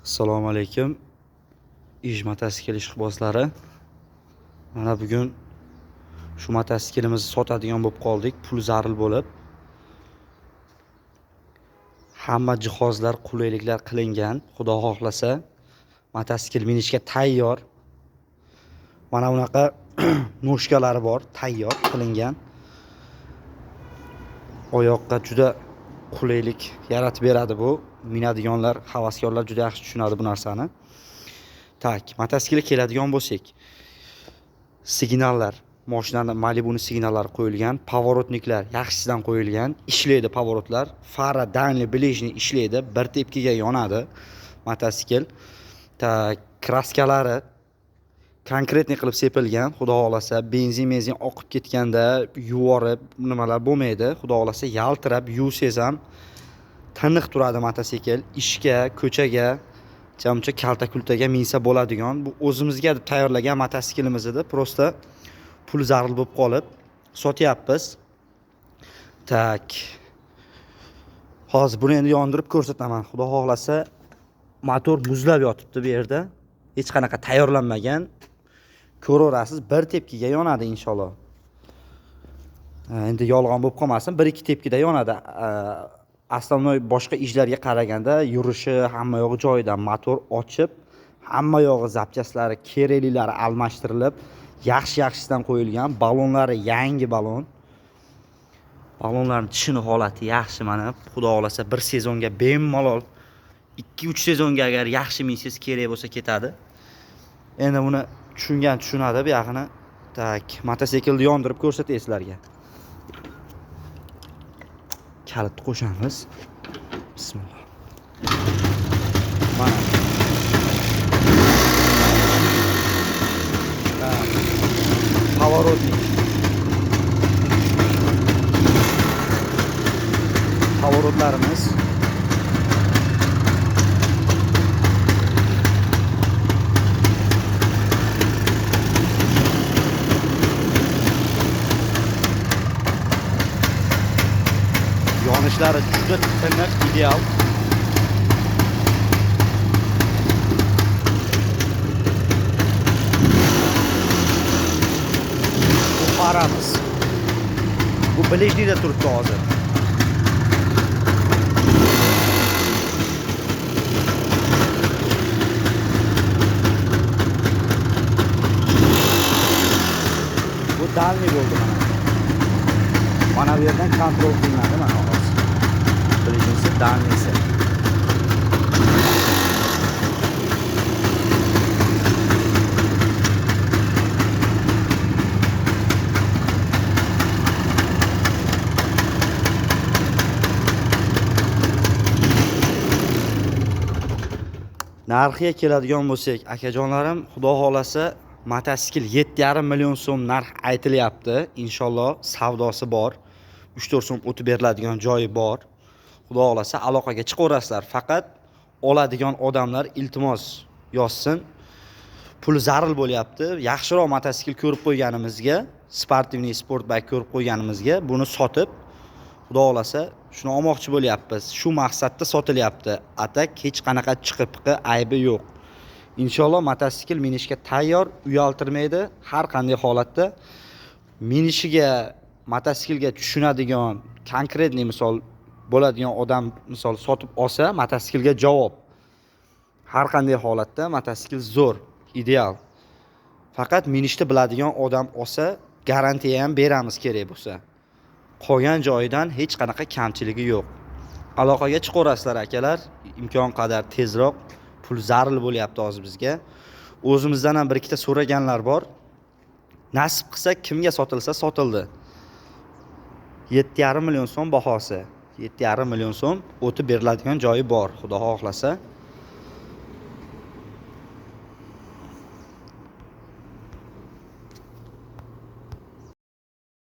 Assalomu alaykum. Ij mototsikl ishqibozlari. Mana bugun shu mototsiklimizni sotadigan bo'lib qoldik, pul zaril bo'lib. Hamma jihozlar, qulayliklar qilingan. Xudo xohlasa, mototsikl minishga tayyor. Mana bunaqa noshkalari bor, tayyor qilingan. Oyoqqa juda qulaylik yaratib beradi bu. Minadiganlar, havaskorlar juda yaxshi tushunadi bu narsani. Tak, mototsiklga keladigan bo'lsak, signallar, mashinani Malibu'ni signallari qo'yilgan, поворотникlar yaxshisidan qo'yilgan, ishlaydi поворотlar, fara дальний, ближний ishlaydi, bir tepkiga yonadi mototsikl. Так, kraskalari конкретный qilib sepilgan, xudo xohlasa, benzin oqib ketganda yuvorib nimalar bo'lmaydi. Xudo xohlasa, yaltirab yuvsangiz ham tiniq turadi mototsikl. Ishga, ko'chaga, jamcha kalta-kultaga minsa bo'ladigan. Bu o'zimizga deb tayyorlagan mototsiklimiz edi. Prosta pul zaril bo'lib qolib sotyapmiz. Tak. Hozir buni endi yondirib ko'rsataman. Xudo xohlasa, motor muzlab yotibdi bu yerda. Hech qanaqa tayyorlanmagan. Ko'raverasiz, bir tepkiga yonadi inshaalloh. Endi yolg'on bo'lib qolmasin, bir ikki tepkida yonadi. Основной boshqa ishlarga qaraganda yurishi hamma yog'i joyida, motor ochib, hamma yog'i zapchastlari, keraklilari almashtirilib, yaxshi-yaxshisidan qo'yilgan, ballonlari yangi ballon. Ballonlarning tishini holati yaxshi mana. Xudo xohlasa bir sezonga bemalol 2-3 sezonga agar yaxshi minsangiz kerak bo'lsa ketadi. Endi buni tushungan tushunadi bu yog'ini. Tak, mototsiklni yondirib ko'rsatay sizlarga. Kalitni qo'shamiz. Bismillah. Mana. Поворотник. Поворотlarimiz. Yonishlari juda tiniq, ideal. Bu faramiz. Bu ближнийda turibdi hozir. Bu дальний bo'ldi mana. Mana bu yerdan kontrol qilinadi mana hozir. Ближнийsi, дальнийsi. Narxiga keladigan bo'lsak, akajonlarim, xudo xohlasa mototsikl 7,5 million so'm narx aytilyapti. Inshaalloh savdosi bor. 3-4 so'm o'tib beriladigan joyi bor. Xudo xohlasa aloqaga chiqaverasizlar. Faqat oladigan odamlar iltimos yozsin. Pul zaril bo'lyapti. Yaxshiroq mototsikl ko'rib qo'yganimizga, sportivniy sport bike ko'rib qo'yganimizga buni sotib, xudo xohlasa shuni olmoqchi bo'lyapmiz. Shu maqsadda sotilyapti. Atak hech qanaqa chiqib-piqi aybi yo'q. Inshaalloh mototsikl minishga tayyor, uyaltirmaydi. Har qanday holatda minishiga, mototsiklga tushunadigan, konkretniy misol bo'ladigan odam misol sotib olsa, mototsiklga javob. Har qanday holatda mototsikl zo'r, ideal. Faqat minishni biladigan odam olsa, garantiya ham beramiz kerak bo'lsa. Qolgan joyidan hech qanaqa kamchiligi yo'q. Aloqaga chiqaverasizlar akalar, imkon qadar tezroq, pul zaril bo'lyapti hozir bizga. O'zimizdan ham bir ikkita so'raganlar bor. Nasib qilsa kimga sotilsa sotildi. 7,5 million so'm bahosi. 7,5 million so'm o'tib beriladigan joyi bor, xudo xohlasa.